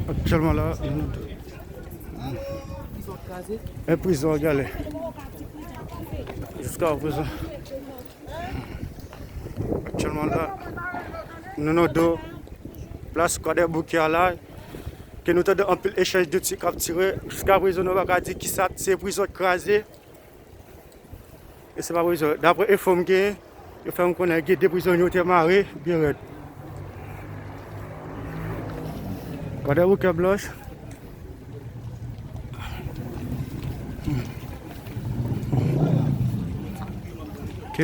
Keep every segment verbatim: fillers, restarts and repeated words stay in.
Aktyèlman la, nou nan e prizon a galè. Jiska prezan. Aktyèlman la, nou nan do plas Kwadèboukè a la, ke nou tande anpil echanj de tir k ap tire. Jiska prezan, nou pa ka di kisa, se prizon k kraze. E se pa prizon. Daprè enfo m genyen, yo fè m konnen gen de prizonye yo te mare byen rèd. Kwadèboukè Blanch. Ok.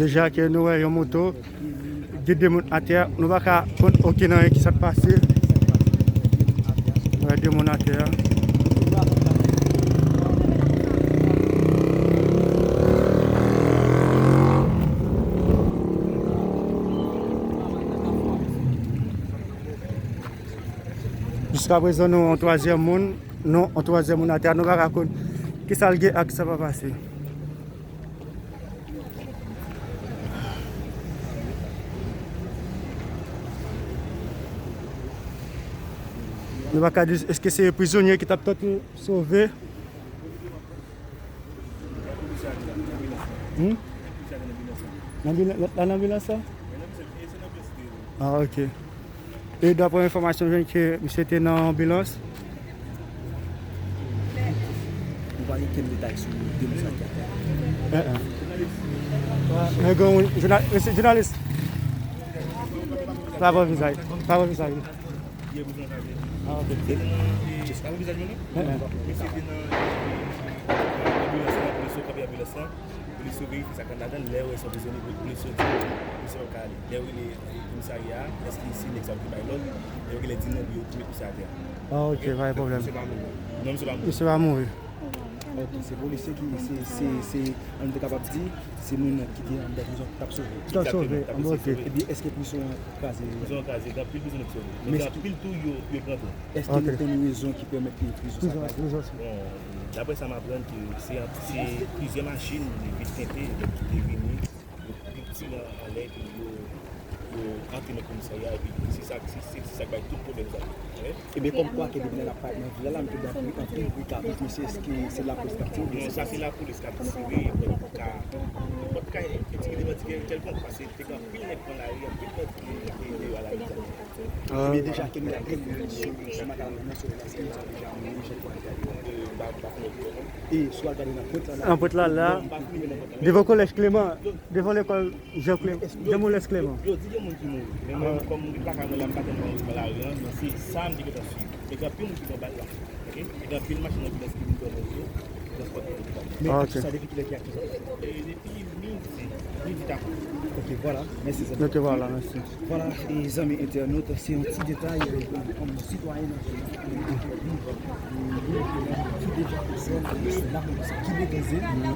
Deja ke nou wè yon moto, gen de moun atè, nou pa ka konn okenn anyen ki sot pase. Nou wè de moun atè. Jiska prezan, nou yon twazyèm moun, nou yon twazyèm moun atè, nou pa ka konn kisa l gen ak sa pa pase. Nou pa ka di, èske se prizonye ki t ap tante sove? Hmm? Nan anbilans, nan anbilans la? Ah, ok. E daprè enfòmasyon m jwenn ke misye te nan anbilans. Nou pa gen kenn detay sou de moun sa ki atè. Eh, eh. Men gen yon jounalis, mesye jounalis. Pa pran vizaj, pa pran vizaj. Ah, ok. Eh, eh. Mesye te nan anbilans la, polis yo kanpe anbilans la. Polis yo verifye sa k ap ladan l, lè yo wè se yon prizonye, polis yo di, polis yo pa ka ale. Lè yo rele, e, komisarya a, èske se nèg sa yo ki bay lòd, lè yo genlè di non, pou yo met misye atè a. Ah, ok, pa gen pwoblèm. Misye pa mouri. Non, misye pa mouri. Misye pa mouri. Ok, se polisye ki, se, se, se, an nou te kapab di, se moun ki te anndan prizon ki t ap sove. Ki t ap sove, an, ok. Ebyen, èske prizon an kraze? Prizon an kraze, gen anpil prizonye ki sove. Men gen anpil tou yo, yo pran tou. Èske nou konn rezon ki pèmèt ke prizon sa kraze? Bon, daprè sa m aprann, ke se, se plizyè machin vit tente, donk, ki te vini, yo tire anlè, epi yo, yo antre nan komisarya, epi se sa, se, se, se sa k bay tout pwoblèm sa yo. Ebyen, kòmkwa ke depi lè n ap pale nan vil la, la, nou tande anpil, anpil bri k ap fèt, mesye, èske se lapolis k ap tire? Non, sa se lapolis k ap tire, pou ka, pou ka entimize, pou ka entimize kèlkonk, paske te gen anpil nèg pran lari, anpil nèg ki, ki deyò a lari. Ebyen, deja ke nou gade sou, sou Makalala, sou Èske misye deja mouri, jan w gade? E sou al gade nan pwent la, nan pwent la, la, devan kolèj Kleman, devan lekòl Jan Kleman, Jan Molès Kleman. Yo di gen moun ki mouri. Men mwen, kòm moun ki pa ka mouri la, m pa tèlman ret nan lari a, men se sa m te gentan swiv. E gen anpil moun ki pran bal la. Ok? E gen anpil machin anbilans ki vin pran moun yo, transpòte moun yo. Men aktivite sa, depi kilè ki aktive? E depi midi, midi takou. Ok, vwala. Mèsi, zanmi. Ok, vwala, mèsi. Vwala, e zanmi entènot, se yon ti detay, e, kòm sitwayen nan peyi a, ki deja sou lapolis ki depoze, e nou